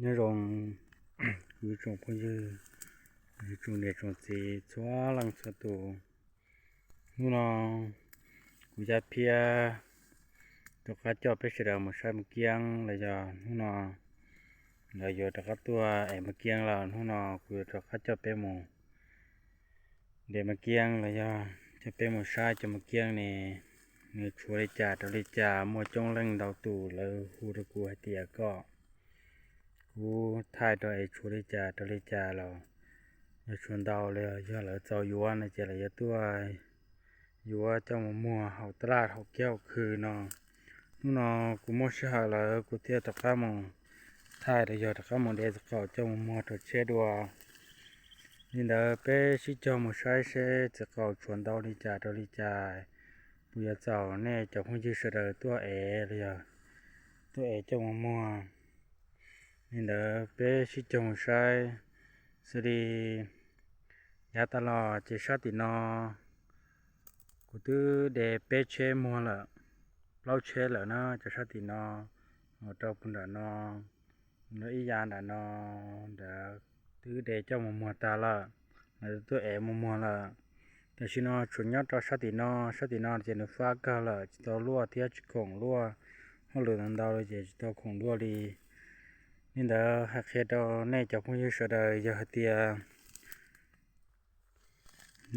Nyob zoo kuv tsoom phooj ywg, tsoom niam tsoom txiv txhua leej txhua tus. Hnub no kuv Yaj Phiab rov qab coj peb sawv daws mus saib mos kiab los yog hnub no lawv yuav rov qab tuaj ev mos kiab lawm. Hnub no kuv yuav rov qab coj peb mus de mos kiab los yog coj peb mus saib cov mos kiab ne, nws tshuav li cas rau li cas. Muaj coob leej ntau tus lawv hu rau kuv hais tias kom kuv thaij rau es tshuav li cas rau li cas los yog tshuav ntau los yog lawv txaus yuav no ces lawv yuav tuaj yuav coj mus muag hauv taj laj hauv kiab hauv khw no. Hnub no kuv muaj sij hawm lawm kuv thiaj rov qab mus thaij los yog rov qab mus de txiv qaum coj mus muag rau tsheb dua. Li ntawd peb sib cog mus saib seb txiv qaum tshuav ntau li cas rau li cas, puas yuav txaus nej cov phooj ywg sawv daws tuaj ev los yog tuaj ev coj mus muag. Li ntawd peb sib cog mus saib. Xws li yav tas los ces sab tim no kuv twb de peb tsheb muag lawm, plaub tsheb lawm na. Cov sab tim no mus rau puag nram no, mus rau ib yav nram no, nrad twb de coj mus muag tag lawm, lawv tuaj ev mus muag lawm. Tam sim no tsuas nyob rau sab tim no, sab tim no ces nws fab kawg lawm, tsis tau luaj thiab tsis khoom luaj, hauj lwm ntau ntau li ces tsis tau khoom luaj li. Li ntawd hais qhia rau nej cov phooj ywg sawv daws, yog hais tias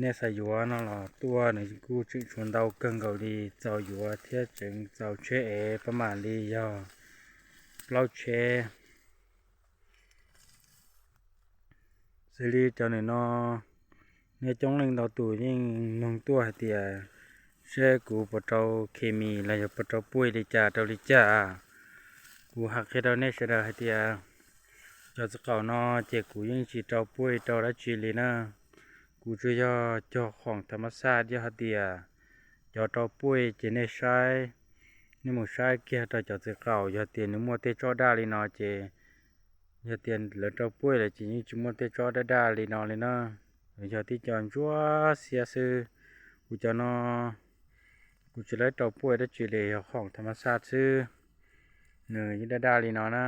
nej xav yuav no los tuaj, nws kuj tseem tshuav ntau kawg nkaus li, txaus yuav thiab tseem txaus tsheb ev pab mam li yog plaub tsheb. Xws li cov ntawm no, nej coob leej ntau tus yeej nug tuaj hais tias seb kuv puas rau khes mis los yog puas rau puj li cas rau li cas. Kuv hais qhia rau nej sawv daws hais tias cov txiv qaum no ces kuv yeej tsis rau puj rau dab tsi li na. Kuv tsuas yog cog khoom tham mas xaj, yog hais tias cov rau puj ces nej saib, nej mus saib kiag rau cov txiv qaum, yog tias nws muaj tej tsob daj li no ces, yog tias lawv rau puj lawm ces yeej tsis muaj tej tsob daj daj li no li na. Yog tib co ntsuab xiab xwb. Kuv cov no kuv tsis laib rau puj dab tsi li, yog khoom tham mas xaj xwb, nws yeej daj daj li no na.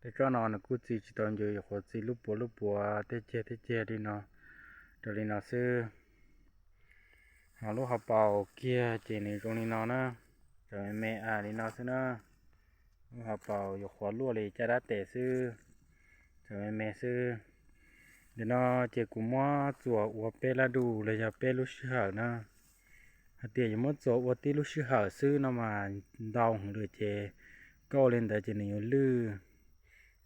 Tej tsob no nws kuj txi tsis tau ncw, yuav qhuav txi lub puav lub puav, tej ceg tej ceg li no, raws li no xwb. Ho lub hauv paus kiag ces nws zoo li no na, tseem me me li no xwb na. Lub hauv paus yuav qhuav luaj li caj dab tes xwb, tseem me me xwb. Ntawm no ces kuv muab txuas ua peb lab dub los yog peb lub sij hawm na. Hais tias yuav muab txuas ua tib lub sij hawm xwb no mas ntau heev lawm ces koj ua li ntawd ces nws yuav lwj.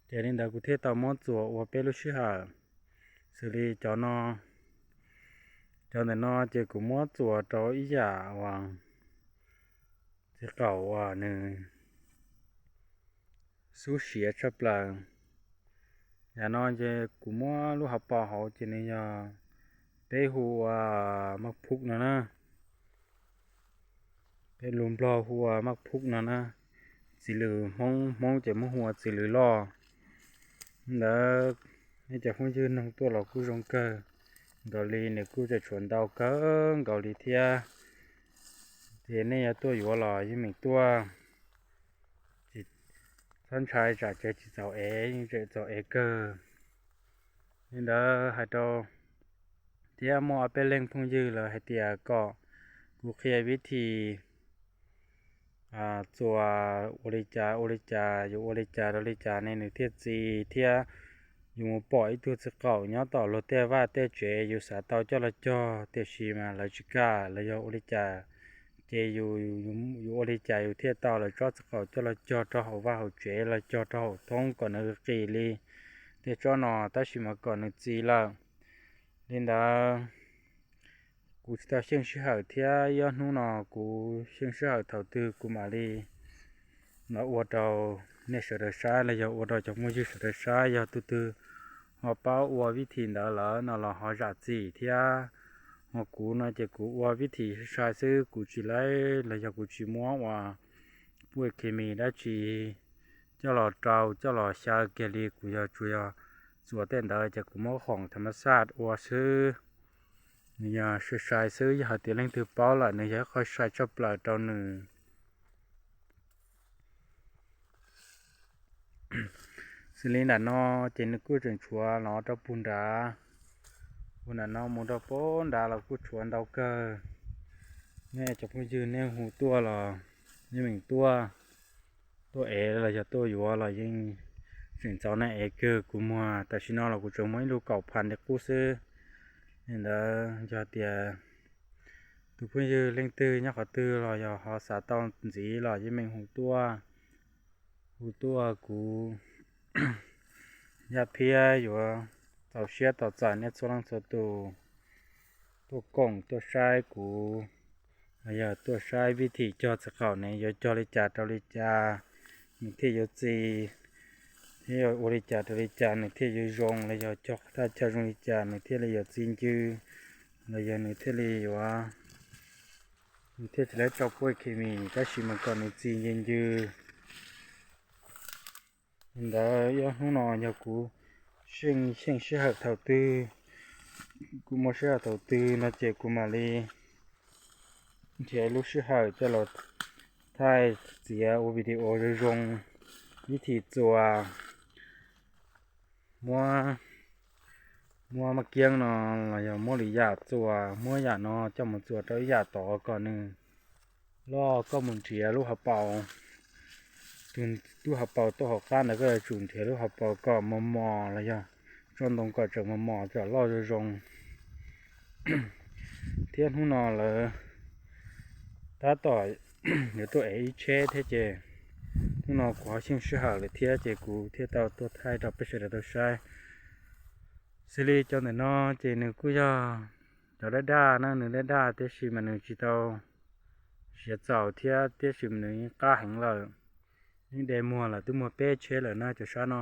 Ces li ntawd kuv thiaj tau muab txuas ua peb lub sij hawm. Xws li cov no, cov ntawm no ces kuv muab txuas rau ib yam uas txiv qaum uas nws xub siav tshaj plaws. Yam no ces kuv muab lub hauv paus hauv ces nws yog, peb hu ua maj phuj no na. Peb lus Nplog hu ua maj phuj no na. Txiv lws Hmoob, Hmoob ces muab hu ua txiv lws loj. Ntawd nej cov phooj ywg nug tuaj los kuj zoo kawg nkaus li, nws kuj tseem tshuav ntau kawg nkaus li thiab. Ces nej yuav tuaj yuav los yeej meem tuaj, txhob ntshai tsam ces tsis txaus ev, yeej tseem txaus ev kawg. Li ntawd hais rau, thiab muaj ob peb leeg phooj ywg lawv hais tias kom kuv qhia vib thim txuas ua li cas ua li cas, yuav ua li cas rau li cas ne nws thiaj txi, thiab yus mus pom ib tug txiv qaum nyob tom luag tej vaj tej tsev yus xav tau coj los cog tiam sis mas lawv tsis kam los yog ua li cas, ces yus, yus ua li cas yus thiaj tau lawv tsob txiv qaum coj los cog rau hauv vaj hauv tsev los cog rau hauv thoob kom nws qis li tej tsob no, tab sis mas kom nws txi lawm. Li ntawd kuv tsis tau xyeej sij hawm thiab, ob hnub no kuv xyeej sij hawm thaum twg kuv mam li los ua rau nej sawv daws saib los yog ua rau cov phooj ywg sawv daws saib. Yog tus twg ho paub ua vib thim ntawd lawm no los ho zam txim thiab. Ho kuv no ces kuv ua vib thim sai sai xwb, kuv tsis laib los yog kuv tsis muab ua puj khes mis dab tsi coj los rau coj los xyaw kiag li, kuv yog tsuas yog txuas tej ntawd ces kuv muab khoom tham mas xaj ua xwb. Nws yog sai sai xwb, yog hais tias leej twg paub lawm nws yog ib qho sai tshaj plaws rau nws. Xws li nram no ces nws kuj tseem tshuav los rau puag nrad, puag nram no mus rau puag nrad los kuj tshuav ntau kawg. Nej cov phooj ywg nej hu tuaj los yeej meem tuaj, tuaj ev los yog tuaj yuav los yeej tseem txaus nej ev kawg. Kuv muag tam sim no los kuv tseem muaj ib lub kaum phav nti qub xwb. Li ntawd yog tias tus phooj ywg leej twg nyob qhov twg los yog ho xav tau ntxiv los yeej meem hu tuaj, hu tuaj kuv Yaj Phiab yuav txaus siab tos txais nej txhua leej txhua tus tuaj koom tuaj saib kuv, los yog tuaj saib vij thim cog txiv qaum ne yuav cog li cas rau li cas nws thiaj yuav txi, thiab yuav ua li cas rau li cas nws thiaj yuav zoo, los yog cog thaj chaw zoo li cas nws thiaj li yuav txi ncw, los yog nws thiaj li yuav, nws thiaj tsis lab rau puj khes mis tab sis mas kom nws txi ncw ncw. Li ntawd yog hnub no yog kuv xyeej xyeej sij hawm thaum twg, kuv muaj sij hawm thaum twg no ces kuv mam li nrhiav lub sij hawm coj los thaij txiav ua video zoo zoo, vij thim txuas, muab, muab maj kiab no los yog muab lwm yam txuas, muab yam no coj mus txuas rau ib yam tod kom nws loj. Koj mus nrhiav lub hauv paus, tus lub hauv paus tuaj hauv qab ntawd koj yuav tsum nrhiav lub hauv paus kom mos mos los yog tsob ntoo kom tseem mos mos kom loj zoo zoo. Thiab hnub no lawv tab tom yuav tuaj ev ib tsheb thiab ces hnub no kuv ho xyeej sij hawm lawm thiab ces kuv thiaj tau tuaj thaij rau peb sawv daws tau saib. Xws li cov ntawm no ces nws kuj yog cov daj daj na, nws daj daj tiam sis mas nws tsis tau siav txaus thiab tiam sis mas nws yeej qab heev lawm. Yeej de muag lawm, twb muag peb tsheb lawm na cov sab no.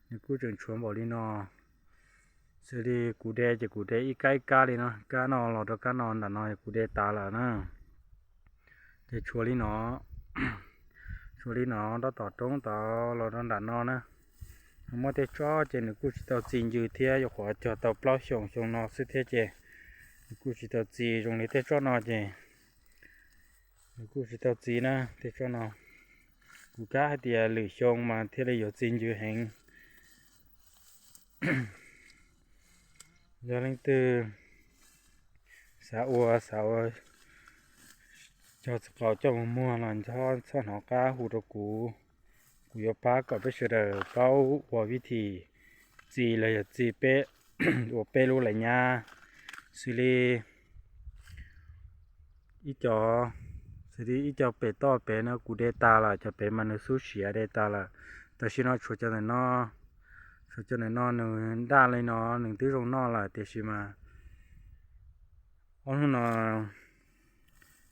Nws kuj tseem tshuav npaum li no. Xws li kuv de ces kuv de ib kab ib kab li no, kab no los rau kab no, nram no kuv de tas lawm na. Ces tshuav li no, tshuav li no rau tom roob tod los rau nram no na. Muaj tej tsob ces nws kuj tsis tau txi ncw thiab, yuav qhuav cog tau plaub xyoos xyoo no xwb thiab ces nws kuj tsis tau txi. Zoo li tej tsob no ces nws kuj tsis tau txi na, tej tsob no. Kuv kam hais tias lwm xyoo mas thiaj li yuav txi ncw heev. Yog leej twg xav ua, xav ua cog txiv qaum coj mus muag los txhob hnov qab hu rau kuv. Kuv yuav pab kom peb sawv daws paub ua vij thim txi los yog txi peb, ua peb lub lais nyab. Xws li ib co, xws li ib co pem toj pem no kuv de tas lawm, cov pem mas nws xub siav de tas lawm. Tam sim no tshuav cov ntawm no, tshuav cov ntawm no nws daj li no nws twb zoo noj lawm tiam sis mas ob hnub no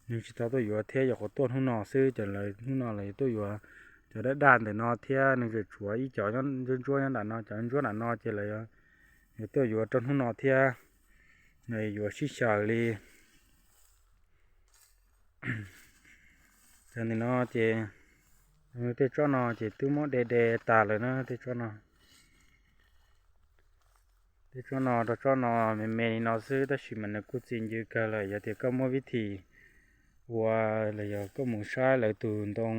nws tsis tau tuaj yuav thiab, yuav qhuav tuaj hnub no xwb ces lawv hnub no lawv yuav tuaj yuav cov daj daj ntawm no thiab. Nws tseem tshuav ib co ntsuab ntsuab nyob nram no, cov ntsuab nram no ces lawv yuav tuaj yuav rau hnub no thiab, yuav sib xyaw li. Cov ntawm no ces, tej tsob no ces twb muab de de tas lawm na, tej tsob no. Tej tsob no rau tsob no me me li no xwb tab sis mas nws kuj txi ncw kawg lawm. Yog tias koj muaj vij thim ua los yog koj mus saib lawv tus ntoo,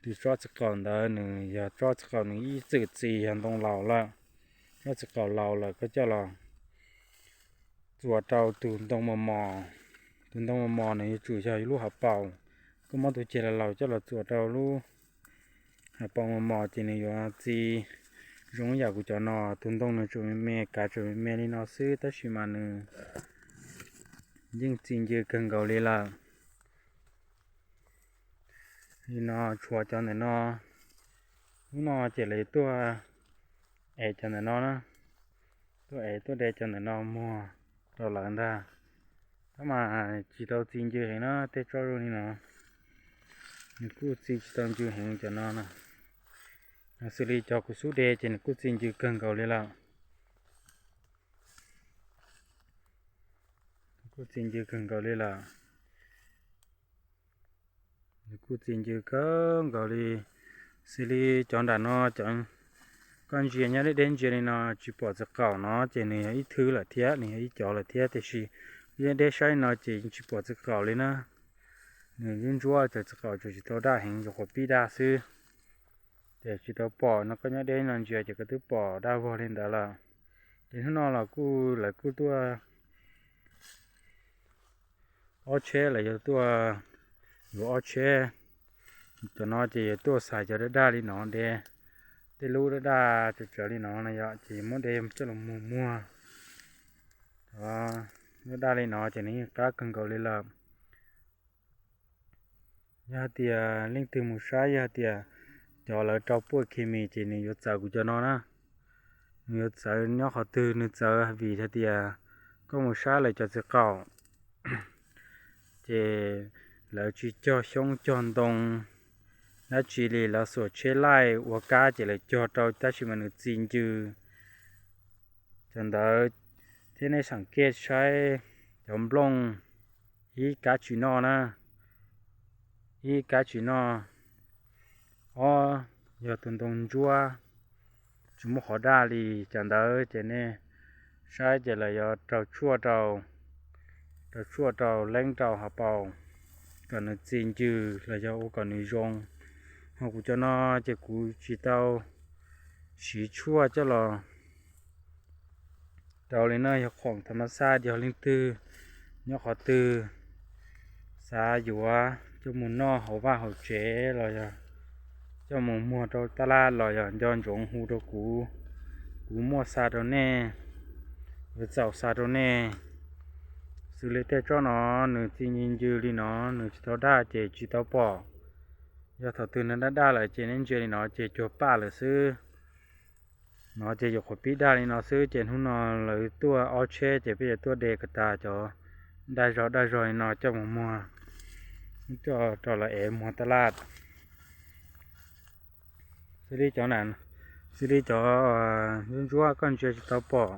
tus tsob txiv qaum ntawd nws yog tsob txiv qaum nws ib txwm txi yog ntoo laus lawm. Tsob txiv qaum laus lawm koj coj los txuas rau tus ntoo mos mos. Tus ntoo mos mos nws yuav tsum yog lub hauv paus. Koj muab tus ceg laus laus coj los txuas rau lub hauv paus mos mos ces nws yuav txi zoo ib yam kuv cov no. Tus ntoo nws tseem me me, kav tseem me me li no xwb tab sis mas nws yeej txi ncw kawg nkaus li lawm. Li no tshuav cov ntawm no, hnub no ces lawv tuaj ev cov ntawm no na, tuaj ev tuaj de cov ntawm no muag rau lawv ntag. Tab mas tsis tau txi ncw heev na, tej tsob zoo li no nws kuj txi tsis tau ncw heev cov no na. Xws li cov kuv xub de ces nws kuj txi ncw kawg nkaus li lawm. Kuj txi ncw kawg nkaus li lawm. Nws kuj txi ncw kawg nkaus li. Xws li cov nram no, cov koj ntsia nyob deb deb ntsia li no tsis pom txiv qaum no ces nws yog ib thwb lawm thiab, nws yog ib cov lawm thiab, tiam sis deb deb saib no ces tsis pom txiv qaum li na. Nws ntsuab ntsuab, cov txiv qaum tseem tsis tau daj heev, tsuas qhuav pib daj xwb. Ces tsis tau pom no, koj nyob deb no ntsia ces koj twb pom daj vog li ntawd lawm. Ces hnub no los kuj lawv kuj tuaj ob tsheb, lawv yog tuaj yuav ob tsheb. Cov no ces yog tuaj xaiv cov daj daj li no de, tej lub daj daj tsawv tsawv li no no yom, ces muab de coj los muag muag. Cov daj daj li no ces nws yeej qab kawg nkaus li lawm. Yog hais tias leej twg mus saib, yog hais tias cov lawv rau puaj khes mis ces nws yuav txawv kuv cov no na. Nws yuav txawv nyob qhov twg? Nws txawv vim hais tias koj mus saib lawv cov txiv qaum ces lawv tsis cog xyoob cog ntoo dab tsi li, lawv xuas tsheb laij ua kab ces lawv cog rau, tab sis mas nws txi ncw. Cov ntawd thiab nej xam kej saib cov nplooj, ib kab tsis noj na, ib kab tsis noj, ob yog tus ntoo ntsuab tsis muaj qhov daj li. Cov ntawd ces nej saib ces lawv yuav rau tshuaj rau, rau tshuaj rau, leeb rau hauv paus kom nws txi ncw los yog ua kom nws zoo. Ho kuv cov no ces kuv tsis tau siv tshuaj coj los rau li na, yog khoom tham mas xaj. Yog leej twg nyob qhov twg xav yuav coj mus noj hauv vaj hauv tsev los yog coj mus muag rau taj laj los yog nco ntsoov hu rau kuv, kuv muaj xa rau nej, yuav txaus xa rau nej. Xws li tej tsob no nws txi ncw ncw li no, nws tsis tau daj ces tsis tau pom. Yog thaum twg nws daj daj lawm ces nej ntsia li no ces cuag paj lawm xwb. No ces yuav qhuav pib daj li no xwb, ces hnub no lawv tuaj ob tsheb ces peb yuav tuaj de kom tas cov daj zog daj zog li no coj mus muag, coj rau lawv ev muag taj laj. Xws li cov, xws li cov ntsuab ntsuab koj ntsia tsis tau pom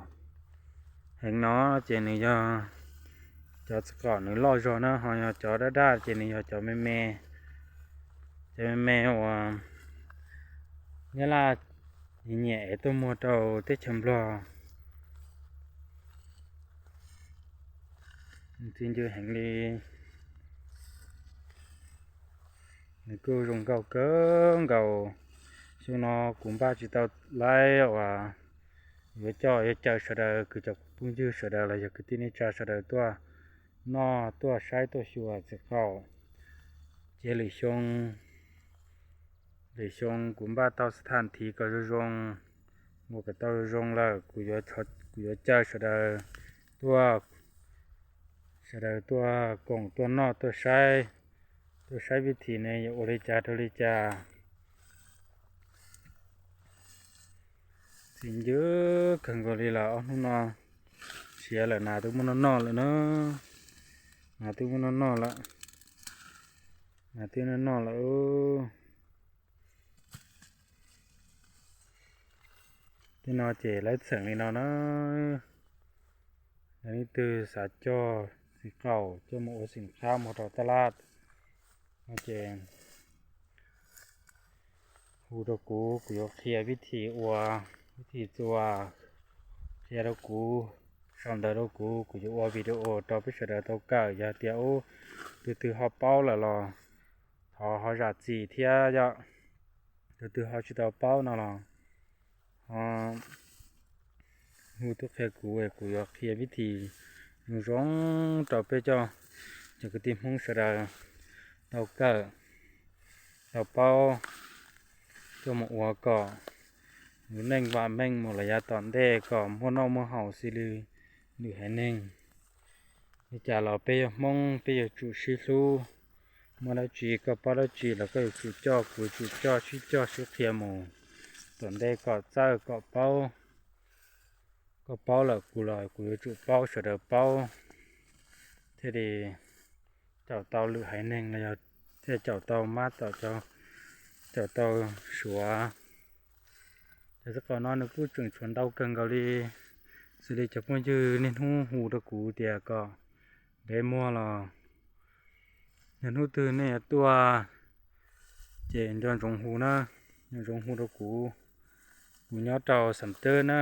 heev no ces nws yog cov txiv qaum nws loj zog na, ho yog cov daj daj ces nws yog cov me me, cov me me uas nyab laj nyiam ev tuaj muag rau teb chaws Nplog. Txi ncw heev li. Nws kuj zoo nkauj kawg nkaus. Xyoo no kuv npaj tsis tau laib uas yuav coj yuav caw sawv daws, kwv cov phooj ywg sawv daws los yog kwv tij neej tsa sawv daws tuaj noj tuaj saib tuaj xyuas txiv qaum. Ces lwm xyoo, lwm xyoo kuv npaj tau xab thas thiv kom zoo zoo, ua kom tau zoo zoo lawm kuv yuav caw sawv daws tuaj, sawv daws tuaj koom tuaj noj tuaj saib, tuaj saib vib thim ne yuav ua li cas rau li cas. Txi ncw kawg nkaus li lawm ob hnub no, siav lawm nas twb muaj noj noj lawm na, nas twb muaj noj noj lawm, nas twb noj noj lawm. Tej no ces lawv txheem li no na, yog leej twg xav cog txiv qaum coj mus ua xim qhab muag rau taj laj no ces hu rau kuv, kuv yuav qhia vib thim ua, vib thim txuas, qhia rau kuv, sau ntawv rau kuv, kuv yuav ua video rau peb sawv daws tau kawm. Yog tias ub, tus twg ho paub lawm los thov ho zam txim thiab yom. Tus twg ho tsis tau paub no los ho hu tuaj qhia kuv, kuv yuav qhia vib thim zoo zoo rau peb cov, cov kwv tij Hmoob sawv daws tau kawm, tau paub, coj mus ua kom yus neej vam meej mus los yav tom ntej kom muaj noj muaj haus xws li lwm haiv neeg. Li cas los peb yog Hmoob peb yuav tsum sib hlub. Muaj dab tsi koj paub dab tsi los koj yuav tsum coj, kuv yuav tsum coj, sib coj sib qhia mus tom ntej kom txawj kom paub. Koj paub lawm kuv los kuv yuav tsum paub, sawv daws paub thiaj li caum tau lwm haiv neeg los yog thiaj caum tau mab, caum tau suav. Cov txiv qaum no nws kuj tseem tshuav ntau kawg nkaus li. Xws li cov phooj ywg niaj hnub hu rau kuv tias kom dev muag los yog hnub twg nej yuav tuaj ces nco ntsoov hu na, nco ntsoov hu rau kuv. Kuv nyob rau Xam Twb na,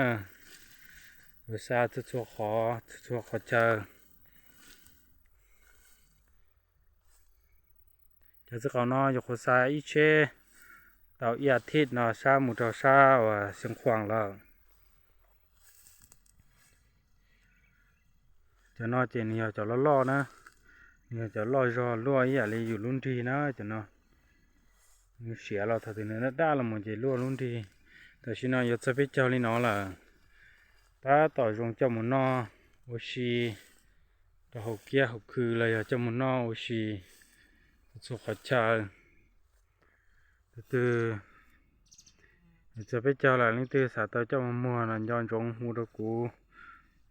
kuv xa txhua txhua qhov, txhua txhua qhov chaw. Cov txiv qaum no yuav qhuav xa ib tsheb tau ib as thiv no sab mus rau sab uas Xeev Khuam lawm. Cov no ces nws yog cov loj loj na, nws yog cov loj zog luaj ib yam li yus lub nrig na cov no. Nws siav los thaum twg nws daj daj los mus ces luaj lub nrig. Tam sim no yuav txog peb caug li no lawm, tab tom zoo coj mus noj ua si rau hauv kiab hauv khw los yog coj mus noj ua si txhua qhov chaw. Tus twg, nws txog peb caug lawm, leej twg xav tau coj mus muag los nco ntsoov hu rau kuv,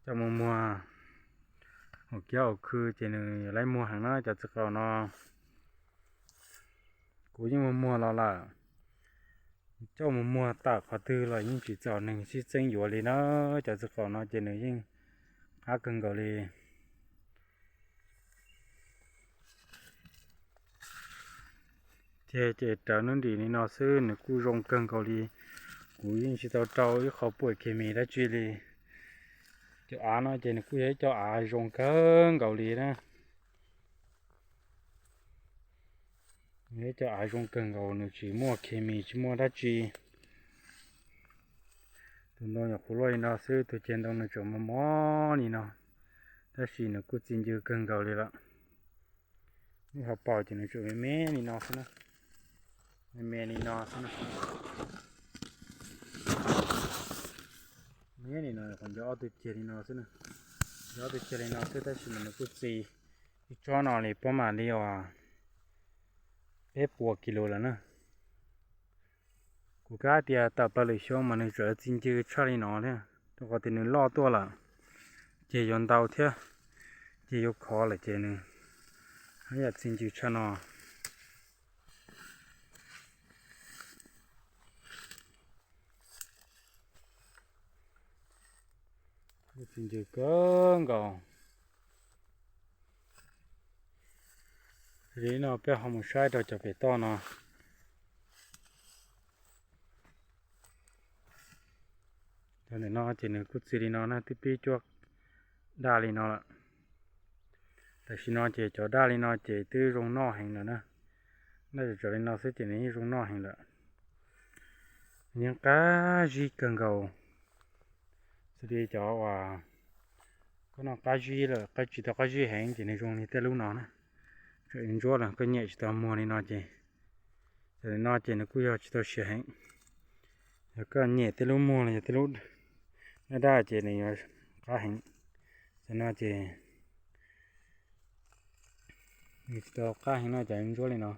coj mus muag hauv kiab hauv khw ces nws yuav laib muag heev na cov txiv qaub no. Kuv yeej mus muag los lawm, coj mus muag tawm qhov twg los yeej tsis txaus neeg sib txeeb yuav li na. Cov txiv qaub no ces nws yeej qab kawg nkaus li. Ces, ces rawv nws nrim li no xwb nws kuj zoo kawg nkaus li. Kuv yeej tsis tau rau ib qho puam khes mis dab tsi li. Cov av no ces nws kuj yog ib co av zoo kawg nkaus li na. Ib co av zoo kawg nkaus, nws tsis muaj khes mis tsis muaj dab tsi. Tus ntoo nyuam qhuav luaj li no xwb, tus ceg ntoo nws tseem mos mos li no, tab sis nws kuj txi ncw kawg nkaus li lawm. Ib qho paus ces nws tseem me me li no xwb na, me me li no xwb na. Me li no qhov ncauj ob tug ceg li no xwb na, ncauj ob tug ceg li no xwb tab sis mas nws kuj txi. Ib tsob no li pob mam li uas peb puas kis lus lawm na. Kuv kav tias tawm plaws lwm xyoo mas nws tseem txi ncw tshaj li no thiab, rau qhov tias nws loj tuaj lawm, ceg yuav ntau thiab, ceg yuav khov lawm ces nws haj yam txi ncw tshaj no. Txi ncw kawg nkaus. Li no peb ho mus saib rau cov pem toj no. Cov ntawm no ces nws kuj txi li no na, twb pib cuab daj li no lawm. Tam sim no ces cov daj li no ces twb zoo noj heev lawm na. Daj tsawv tsawv li no xwb ces nws yeej zoo noj heev lawm. Yeej qab zib kawg nkaus. Xws li cov uas koj noj qab zib lawm, qab tsis tau qab zib heev ces nws zoo li tej lub no na. Tseem ntsuab los koj nyem tsis tau muag li no ces, cov no ces nws kuj yog tsis tau siav heev. Yog koj nyem tej lub muag los yog tej lub daj daj ces nws yuav qab heev. Cov no ces nws tsis tau qab heev no, cov ntsuab li no.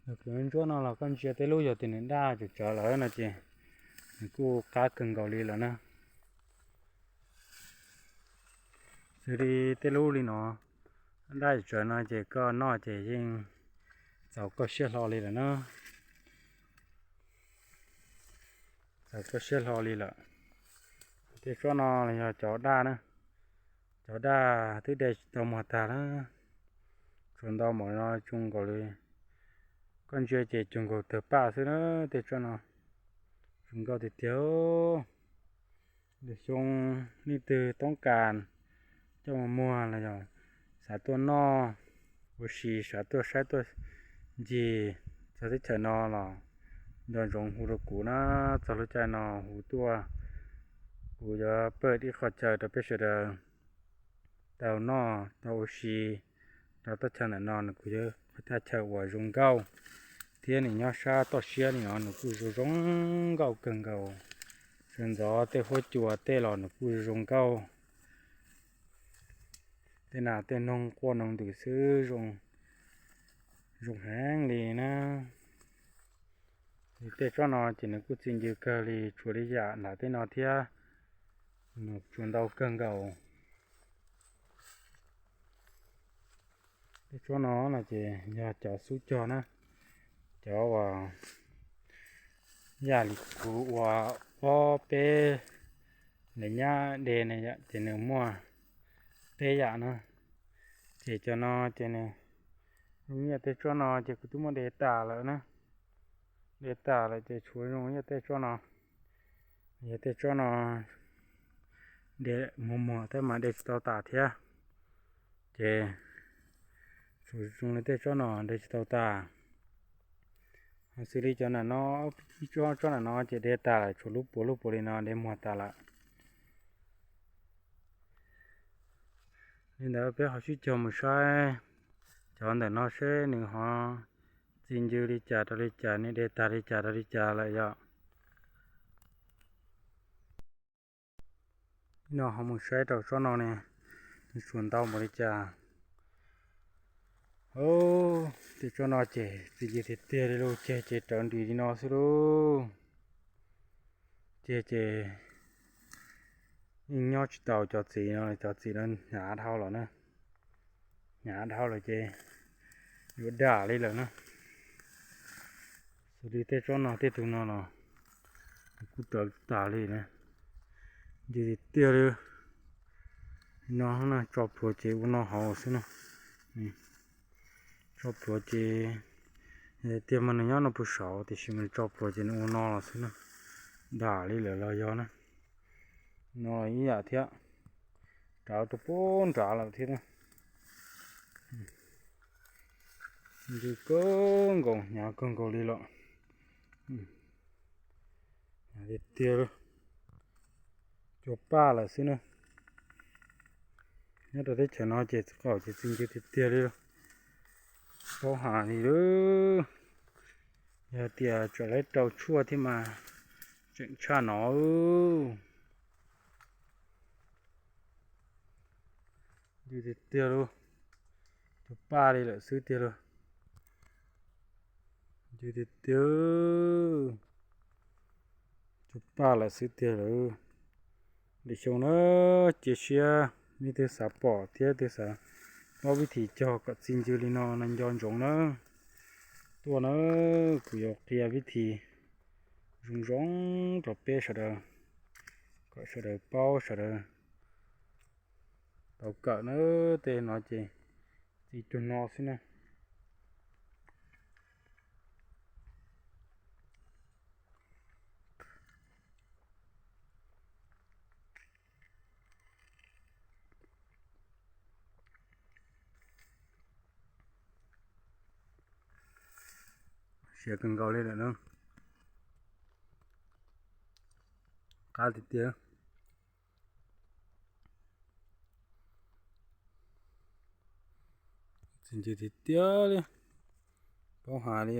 Yog tus ntsuab no los koj ntsia tej lub yog tias nws daj tsawv tsawv lawm no ces nws kuj qab kawg nkaus li lawm na. Xws li tej lub li no, daj tsawv no ces koj noj ces yeej txaus koj siab hlo li lawm na. Txaus koj siab hlo li lawm. Tej tsob no los yog cov daj na, cov daj twb de tsis tau muag tag na. Tsuas ntau npaum no, zoo nkaus li koj ntsia ces cuag nkaus tawg paj xwb na. Tej tsob no zoo nkauj tiag tiag. Lwm xyoo leej twg toob kas coj mus muag los yog xav tuaj noj ua si, xav tuaj saib tuaj ncig txog teb chaws no los nco ntsoov hu rau kuv na. Txog lub caij no hu tuaj, kuv yuav pab ib qho chaw rau peb sawv daws tau noj tau ua si rau teb chaws ntawm no. Nws kuj yog qhov thaj chaw uas zoo nkauj thiab nws nyob sab toj siab li no nws kuj zoo zoo nkauj kawg nkaus. Sawv ntxov tej huab cua tej los nws kuj zoo nkauj. Tej nas tej noog quaj noog ntws xwb, zoo heev li na. Tej tsob no ces nws kuj txi ncw kawg li, tshuav li yam nram tej no thiab, nws tsuas ntau kawg nkaus. Tej tsob no no ces yog cov xub cog na, cov uas yam li kuv ua ob peb ntawm nyab de na yom, ces nws muaj peb yam na. Ces cov no ces nws zoo ib yam tej tsob no ces kuv twb muab de tas lawm na. De tas lawm ces tshuav zoo ib yam tej tsob no. Yog tej tsob no de muag muag thiab mas de tsis tau tas thiab. Ces tshuav zoo li tej tsob no de tsis tau tas. Xws li cov nam no, ib tsob tsob nam no ces de tag lawm, tshuav lub puas lub puas li no de muag tas lawm. Li ntawd peb ho sib cog mus saib cov ntawm no seb nws ho txi ncw li cas rau li cas, nws de tag li cas rau li cas lawm yom. No ho mus saib rau tsob no ne, nws tsuas ntau npaum li cas. Tej tsob no ces txi ncw tiag tiag li lauj, ceg ces rawv nris li no xwb lauj. Ceg ces yeej nyob tsis tau cov txiv no, cov txiv no hnyav dhau lawm na. Hnyav dhau lawm ces yuav dam li lawm na. Xws li tej tsob no tej tug no los kuj rawv tag li na. Ncw tiag tiag li. No tso plhuav ces ua no hauv xwb na. Tso plhuav ces tiag mas nws nyob no puag saud, tiam sis mas nws tso plhuav ces nws ua no los xwb na. Dam li lawm los yog na. No ib yam thiab, rauv rau puag nrad lawm thiab na. Ncw kawg nkaus, hnyav kawg nkaus li lawm. Tiag tiag, cuag paj lawm xwb na. Nyob rau teb chaws no ces txi qaum ces txi ncw tiag tiag li. Paub hais li lawm, yog tias tseem lawv rau tshuaj thiab mas tseem tshaj no. Ncw tiag tiag lauj, cuag paj li lawm xwb tiag lauj. Ncw tiag tiag, cuag paj lawm xwb tiag lauj. Lwm xyoo na, cia siab nej twg xav pom thiab twg xav paub vib thim cog kom txi ncw li no no nco ntsoov na. Tuaj na, kuv yuav qhia vib thim zoo zoo rau peb sawv daws, kom sawv daws paub sawv daws tau kawm na. Tej no ces txi cuag no xwb na. Siav kawg nkaus li lawm na. Qab tiag tiag. Txi ncw tiag tiag li. Paub hais li,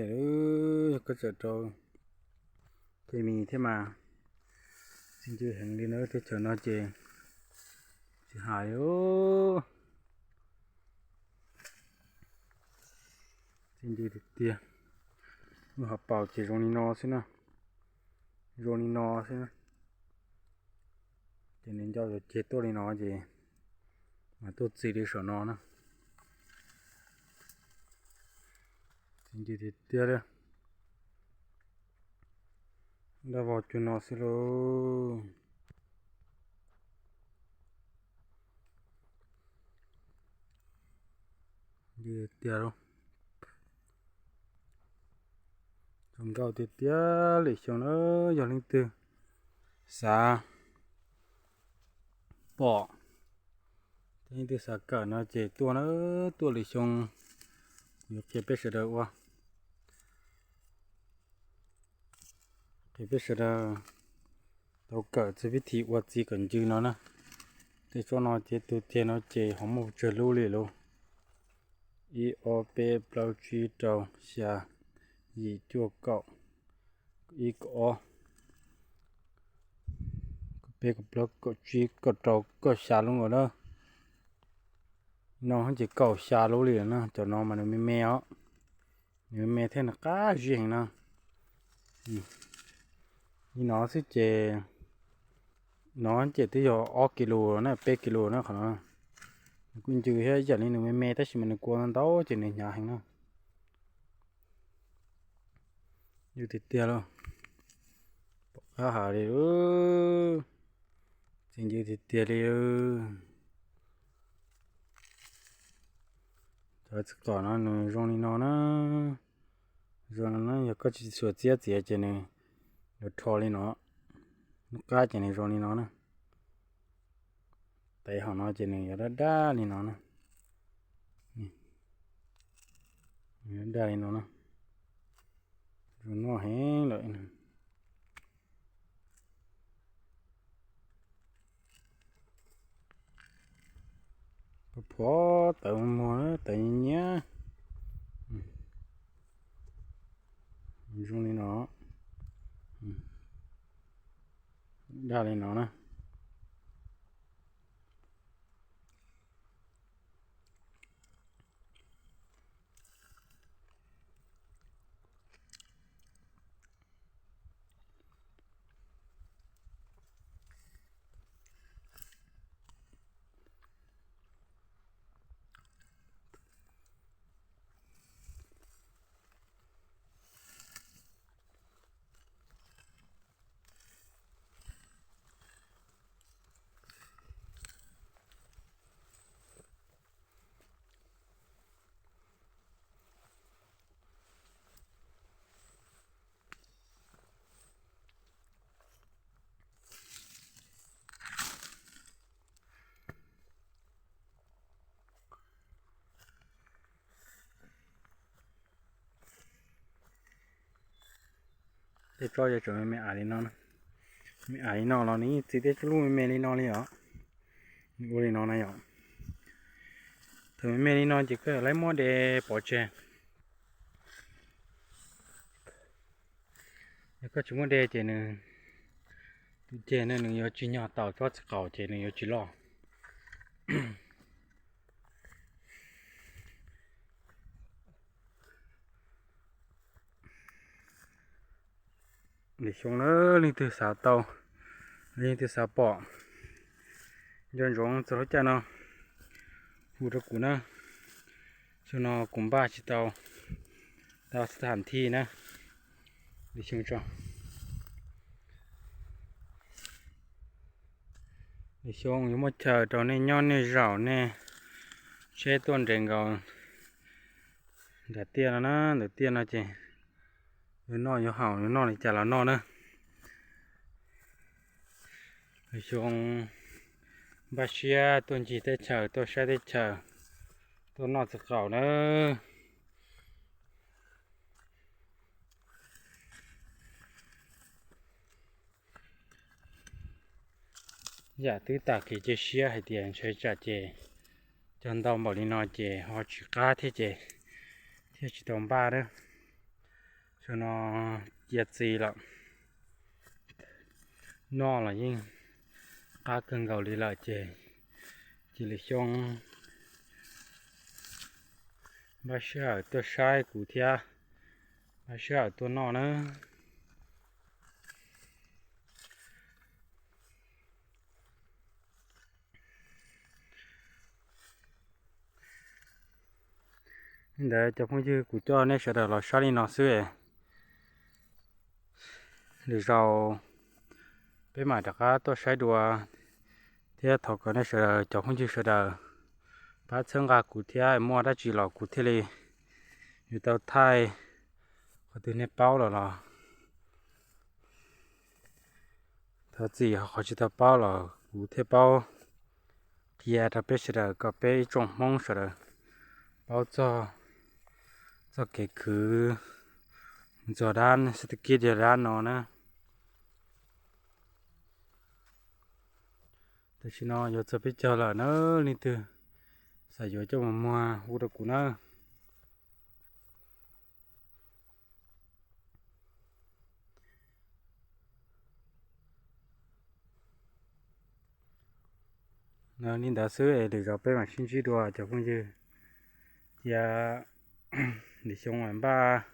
yog koj tseem rau khes mis thiab mas txi ncw heev li na, teb chaws no ces tsis hais li. Txi ncw tiag tiag. Lub hauv paus ces zoo li no xwb na, zoo li no xwb na. Ces nws nco ceg tuaj li no ces mas tuaj txi li saum no na. Txi ncw tiag tiag li. Dab vog cuag no xwb lauj. Ncw tiag lauj. Zoo nkauj tiag tiag. Lwm xyoo na, yog leej twg xav pom thiab leej twg xav kawm no ces tuaj na, tuaj lwm xyoo kuv yuav qhia peb sawv daws ua, qhia peb sawv daws tau kawm txog vib thim ua txiv kawm ncw no na. Tej tsob no ces tus tiag no ces ho muaj tsawg lub li lauj? Ib ob peb plaub tsib rau xya yim cuaj kaum ib kaum ob kaum peb kaum plaub kaum tsib kaum rau kaum xya lub nkaus na. No ces kaum xya lub li na, cov no mas nws me me os. Nws me me thiab nws qab zib heev na. Li no xwb ces, no ces twb yog ob kis lus na, peb kis lus na qhov no. Nws kuj ncw thiab, ib yam li nws me me tab sis mas nws kua ntau ces nws hnyav heev na. Ncw tiag tiag lauj. Pom qab hais li, txi ncw tiag tiag li. Cov txiv qos no nws zoo li no na. Zoo no na, yog koj tsis txhuam txiab txiav ces nws yuav rho li no. Lub qab ces nws zoo li no na. Tev hauv no ces nws yuav daj daj li no na. Daj li no na. Zoo noj heev lawm. Pov pov tawv muag, tawv nyiab nyiab. Zoo li no, dag li no na. Tej tsob yuav tsum me me li no, me me li no los nws yeej txi tej tsob lub me me li no li os. Nws ua li no na yom. Thaum me me li no ces koj yuav muab de pov tseg. Yog koj tsis muab de ces nws, tus ceg ne nws yuav tsis nyog tau tsob txiv qaum ces nws yuav tsis loj. Lwm xyoo na, leej twg xav tau, leej twg xav pom nco ntsoov txog lub caij no hu rau kuv na. Xyoo no kuv npaj tsis tau, tau xab tham thi na. Lwm xyoo tso, lwm xyoo yuav muaj chaw rau nej nyob nej zaum nej tsheb tuaj nres nkaus nram tiaj no na, ntawm tiaj no ces yuav noj yuav haus yuav noj li cas los noj na. Lwm xyoo npaj siab tuaj ncig teb chaws tuaj saib teb chaws, tuaj noj txiv qaum na. Yam twb tag kev cia siab hais tias ntshe tsam ces cog ntau npaum li no ces ho tsis qab thiab ces thiaj tsis tau npaj na. Xyoo no cia txiv lawm, noj los yeej qab kawg nkaus li lawm ces cia lwm xyoo npaj sij hawm tuaj saib kuv thiab npaj sij hawm tuaj noj na. Li ntawd cov phooj ywg, kuv coj nej sawv daws los saib li no xwb. Lwm zaus peb mam rov qab tuaj saib dua thiab thov kom nej sawv daws cov phooj ywg sawv daws pab txhawb nqa kuv thiab, muaj dab tsi los kuv thiaj li yuav tau thaij qhov twg nej paub los los thov txim, qhov tsis tau paub los kuv thiaj paub qhia rau peb sawv daws kom peb ib tsoom Hmoob sawv daws paub txog txoj kev khwv ntxuag dab, xab tib kib yog dab no na. Tam sim no yuav txog peb caug lawm na, leej twg xav yuav coj mus muag hu rau kuv na. Li ntawd xwb es lwm zaus peb mam sib ntsib dua cov phooj ywg. Cia lwm xyoo npaj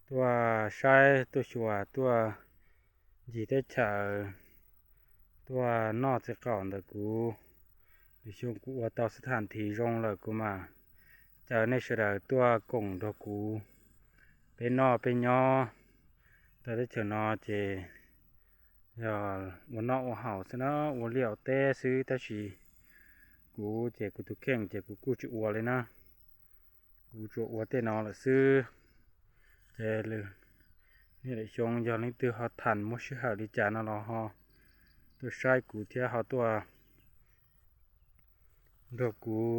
tuaj saib tuaj xyuas tuaj ncig teb chaws tuaj noj txiv qaum ntawm kuv. Lwm xyoo kuv ua tau xab tham thi zoo lawm kuv mam caw nej sawv daws tuaj koom nrog kuv peb noj peb nyob. Tau teb chaws no ces yog ua noj ua haus xwb na, ua liaj ua teb xwb tab sis kuv ces kuv tus kheej ces kuv kuj tsis ua li na. Kuv tsuas ua tej no lawm xwb. Ces lwm niaj lwm xyoo yog leej twg ho tham muaj sij hawm li cas no los ho tuaj saib kuv thiab ho tuaj nrog kuv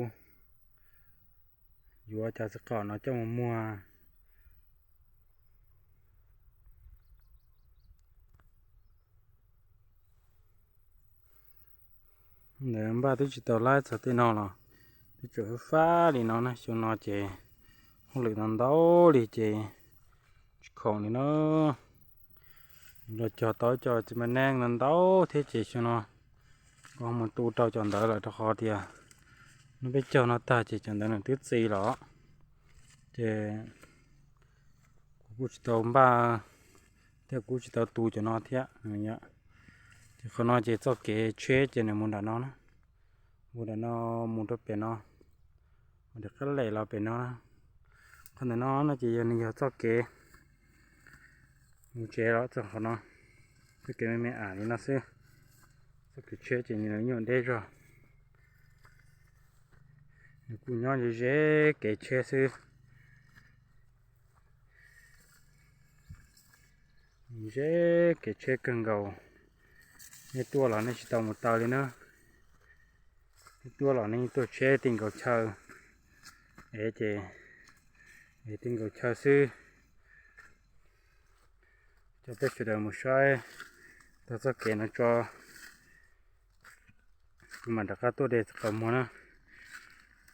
yuav cov txiv qaum no coj mus muag. Ntawd npaj twb tsis tau laib txog tej no los twb tseem fab fab li no na. Xyoo no ces hauj lwm no ntau li ces tsis khoom li no. Los cog tau cov txiv mas neej no ntau thiab ces xyoo no kuv ho mus tu rau cov ntawd lawm rau qhov tias hnub peb cog no tag ces cov ntawd nws twb txi los. Ces kuv kuj tsis tau npaj thiab kuv tsis tau tu cov no thiab. Ces qhov no ces txoj kev tsheb ces nws mus nram no na, mus nram no, mus rau pem no, mus rov qab lem los pem no na. Qhov ntawm no no ces yog nws yog txoj kev mus tsev los txog qhov no, txoj kev me me am li no xwb. Txoj kev tsheb ces nws nyuam deb zog, nws kuj nyob ze ze kev tsheb xwb. Ze kev tsheb kawg nkaus. Nej tuaj los nej tsis tau mus taw li na. Nej tuaj los nej tuaj tsheb ti nkaus chaw, es ces es ti nkaus chaw xwb. Coj peb sawv daws mus saib tau txoj kev no tso, kuv mam rov qab tuaj de txiv qaub muag na.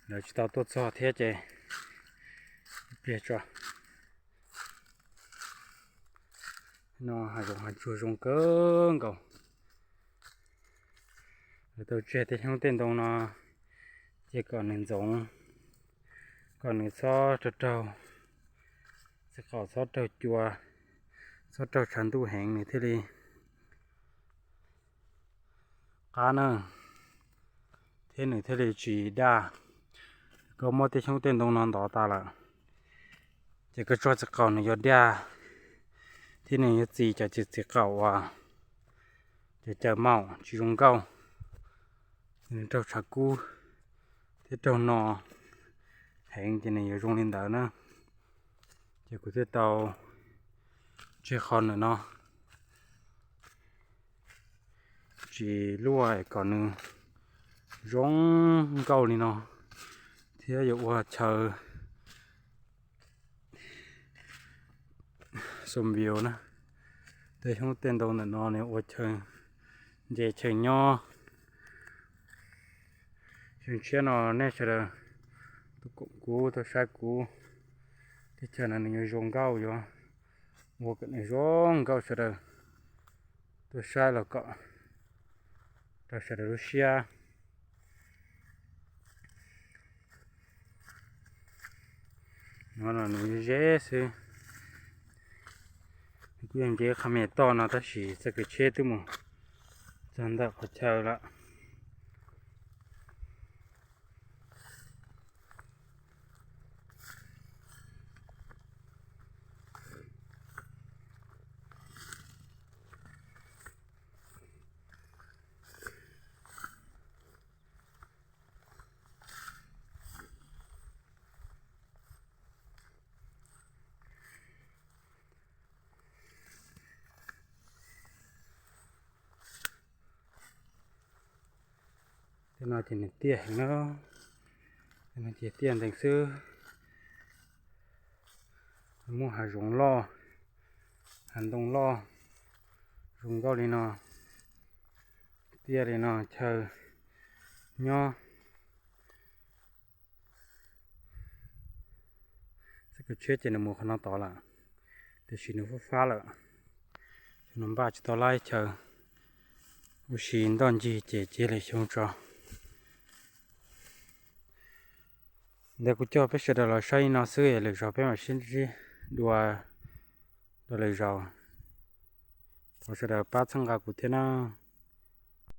Lawv tsis tau tuaj txog thiab ces ib pliag tso. No hav zoov hav tsuag zoo kawg nkaus. Lawv tau tseg tej xyoob tej ntoo no ces kom nws ntxoov, kom nws txhob raug raug, txiv qaub txhob raug cua, txhob raug tshav ntuj heev nws thiaj li qab na, thiab nws thiaj li tsis daj. Koj muab tej xyoob tej ntoo no ntov tas lawm, ces koj tso txiv qaub nws yuav daj, thiab nws yuav txi cov txiv qaub uas cov caws maum tsis zoo nkauj, nws raug tshav kub thiab raug no heev ces nws yuav zoo li ntawd na. Ces kuv thiaj tau tseg qhov ntawm no tsis luaj kom nws zoo nkauj li no, thiab yuav ua chaw xo npiu na. Tej xyoob tej ntoo ntawm no nws ua chaw nce chaw nyob. Xyoo tshiab no nej sawv daws tuaj koom kuv tuaj saib kuv, teb chaws no nws yuav zoo nkauj, yuav ua kom nws zoo nkauj, sawv daws tuaj saib los kom rau sawv daws lub siab. No los nws ze xwb, nws kuj yog nce qhov me toj no tab sis txoj kev tsheb twb mus txog ntawm qhov chaw lawm. Tej no ces nws tiaj heev na, tej no ces tiaj ntees xwb. Muaj hav zoov loj, hav ntoo loj, zoo nkauj li no, tiaj li no chaw nyob. Txoj kev tsheb ces nws mus qhov no tod lawm, tiam sis nws fab fab lawm, nws npaj tsis tau laib chaw, ua si ntoj ncig ces cia lwm xyoo tso. Ntawd kuv coj peb sawv daws los saib li no xwb, lwm zaus peb mam sib ntsib dua rau lwm zaus. Thov sawv daws pab txhawb nqa kuv thiab nawb.